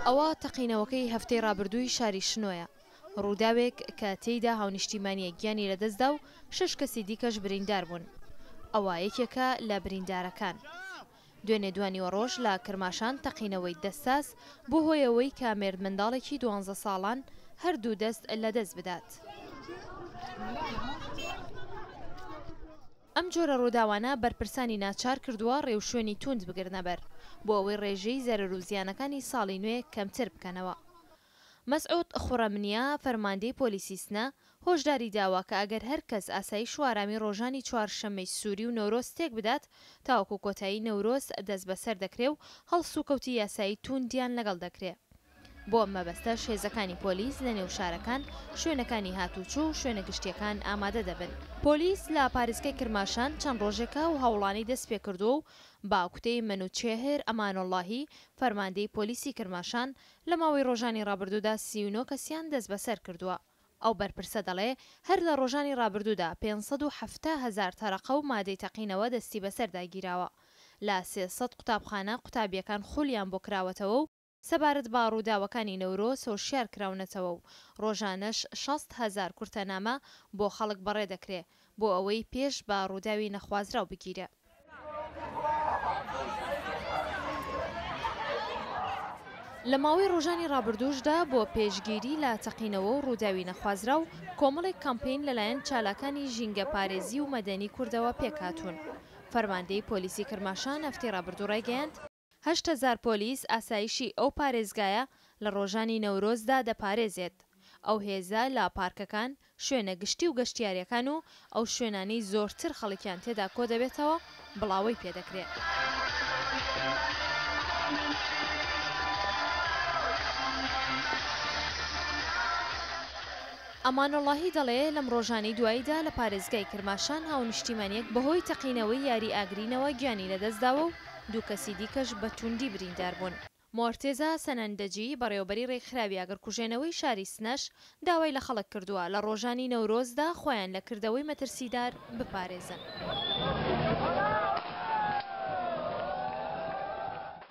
ئەوە تەقینەوەکەی هەفتەی ڕابردووی شاری شنۆیە، ڕووداوێک کە تێیدا هاونیشتیمانییەک گیانی لەدەستدا و شەش کەسی دیکەش بریندار بوون. ئەوە یەکێکە لە بریندارەکان. دوێنێ دوانیوەڕۆژ لە کرماشان تەقینەوەی دەستساز بوو هۆی ئەوەی کە مێردمنداڵێکی دوانزە ساڵان هەردوو دەست لەدەست بدات. ئەم جۆرە ڕووداوانە بەرپرسانی ناچار کردووە ڕێوشوێنی تووند بگرنەبەر بۆ ئەوەی ڕێژەی زەرەر و زیانەکانی ساڵی نوێ کەمتر بکەنەوە. مەسعود خوڕەمنیا، فەرماندەی پۆلیسی سنە، هۆشداری داوە کە ئەگەر هەر کەس ئاسایش و ئارامی ڕۆژانی چوارشەممەی سووری و نەورۆز تێک بدات، تاوەکو کۆتایی نەورۆز دەستبەسەر دەکرێ و هەڵسوکەوتی یاسایی تووندیان لەگەڵ دەکرێ. بۆ ئەم مەبەستەش هێزەکانی پۆلیس لە نێو شارەکان، شوێنەکانی هاتووچۆ و شوێنە گشتییەکان ئامادە دەبن. پۆلیس لە پارێزگای کرماشان چەند ڕۆژێکە ئەو هەوڵانەی دەستپێکردووە و بە کوتەی مەنوچێهر ئەمانۆڵڵاهی، فەرماندەی پۆلیسی کرماشان، لە ماوەی ڕۆژانی ڕابردوودا 39 کەسیان دەستبەسەر کردووە. ئەو بەرپرسە دەڵێ، هەر لە ڕۆژانی ڕابردوودا 570 هەزار تەرەقە و مادەی تەقینەوە دەستی بەسەردا گیراوە. لە 300 قوتابخانە قوتابییەکان خولیان بۆ کراوەتەوە و سەبارەت بە ڕووداوەکانی نەورۆز هۆشیار کراونەتەوە و ڕۆژانەش 60 هەزار کورتەنامە بۆ خەڵک بەڕێ دەکرێ بۆ ئەوەی پێش بە ڕووداوی نەخوازراو بگیرێ. لە ماوەی ڕۆژانی ڕابردووشدا بۆ پێشگیری لە تەقینەوە و ڕووداوی نەخوازراو، کۆمەڵێک کەمپەین لەلایەن چالاکانی ژینگەپارێزی و مەدەنی کوردەوە پێکهاتوون. فەرماندەی پۆلیسی کرماشان هەفتەی ڕابردوو ڕایگەیاند، 8000 پۆلیس ئاسایشی ئەو پارێزگایە لە ڕۆژانی نەورۆزدا دەپارێزێت. ئەو هێزە لە پارکەکان، شوێنە گشتی و گەشتیارییەکان و ئەو شوێنانەی زۆرتر خەڵکیان تێدا کۆدەبێتەوە بڵاوەی پێدەکرێ. ئەمانوڵڵاهی دەڵێ، لەم ڕۆژانەی دواییدا لە پارێزگای کرماشان هاونیشتیمانییەک بەهۆی تەقینەوەی یاری ئاگرینەوە گیانی لەدەستداوە و دوو کەسی دیکەش بە تووندی بریندار بوون. مۆرتێزا سەنەندەجی، بەڕێوەبەری رێکخراوی ئاگرکوژێنەوەی شاری سنەش داوای لە خەڵک کردووە لە رۆژانی نەورۆزدا خۆیان لە کردەوەی مەترسیدار بپارێزن.